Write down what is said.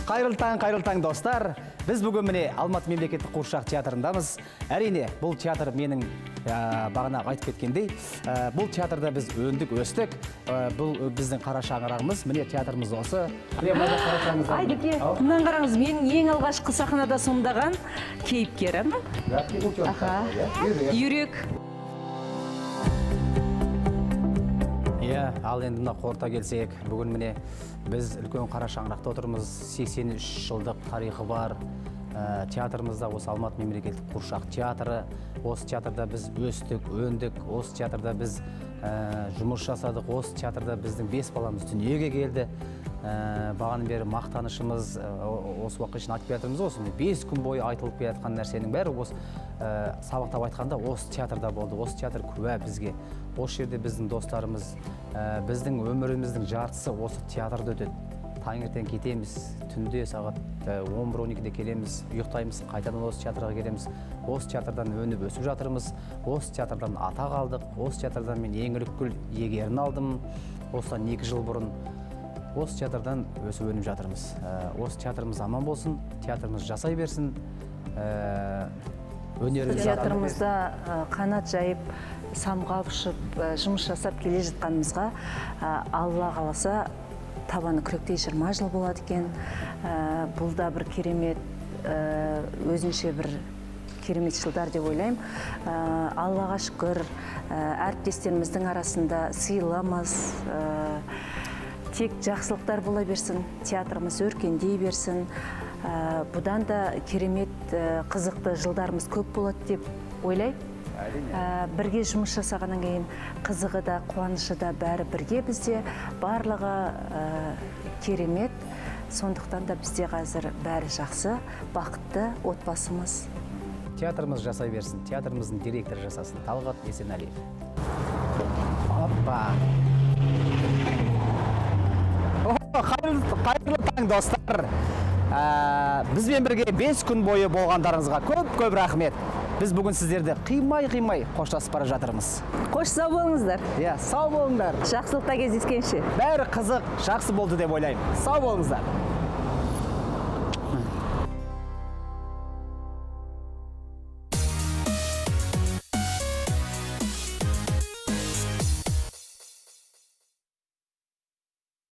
Қайырлы таң, қайырлы таң, достар! Біз бүгін, міне, Алматы мемлекеттік қуыршақ театрындамыз. Әрине, бұл театр менің бағана айтып кеткендей, бұл театрда біз өндік, өстік. Бұл біздің қара шаңырағымыз. Міне, театрымыз осы. Міне, мына жақ қарасаңыздар. Айдеке, мынаны қараңыз, менің ең алғашқы сахнада сомдаған кейіпкерім. Аха. Үйрек. Иә, ал енді мына қорыта келсек, бүгін, міне, біз үлкен қара шаңырақта отырмыз. 83 жылдық тарихы бар театрымызда, осы Алматы мемлекеттік қуыршақ театры. Осы театрда біз өстік, өндік, осы театрда біз жұмыс жасадық, осы театрда біздің бес баламыз дүниеге келді. Бағанадан бері мақтанышымыз, осы уақытқа шейін айтып келе жатырмыз ғой, осы міне 5 күн бойы айтылып келе жатқан нәрсенің бәрі осы, сабақтап айтқанда, осы театрда болды. Осы театр куә бізге. Осы жерде біздің достарымыз, біздің өміріміздің жартысы осы театрда өтеді. Таңертең кетеміз, түнде сағат 11-12-де келеміз, ұйықтаймыз, қайтадан осы театрға келеміз. Осы театрдан өніп өсіп жатырмыз, осы театрдан атақ алдық, осы театрдан мен «Еңлік гүл» иегерін алдым осыдан 2 жыл бұрын. Осы театрдан өсіп өніп жатырмыз. Осы театрымыз аман болсын, театрымыз жасай берсін, өнеріміз Театрымызда қанат жайып, самғап ұшып, жұмыс жасап келе жатқанымызға, Алла қаласа, табаны күректей 20 жыл болады екен. Бұл да бір керемет, өзінше бір керемет жылдар деп ойлаймын. Аллаға шүкір, әріптестеріміздің арасында сыйламыз. Тек жақсылықтар бола берсін, театрымыз өркендей берсін. Бұдан да керемет, қызықты жылдарымыз көп болады деп ойлаймын. Бірге жұмыс жасағаннан кейін қызығы да, қуанышы да, бәрі бірге бізде, барлығы керемет. Сондықтан да бізде қазір бәрі жақсы, бақытты отбасымыз. Театрымыз жасай берсін, театрымыздың директоры жасасын, Талғат Есенәлиев. Опа! О, қайырлы таң, достар! Бізбен бірге 5 күн бойы болғандарыңызға көп көп рахмет. Біз бүгін сіздерді қимай қимай қоштасып бара жатырмыз. Қош, сау болыңыздар. Иә, сау болыңдар. Жақсылықта кездескенше. Бәрі қызық, жақсы болды деп ойлаймын. Сау болыңыздар.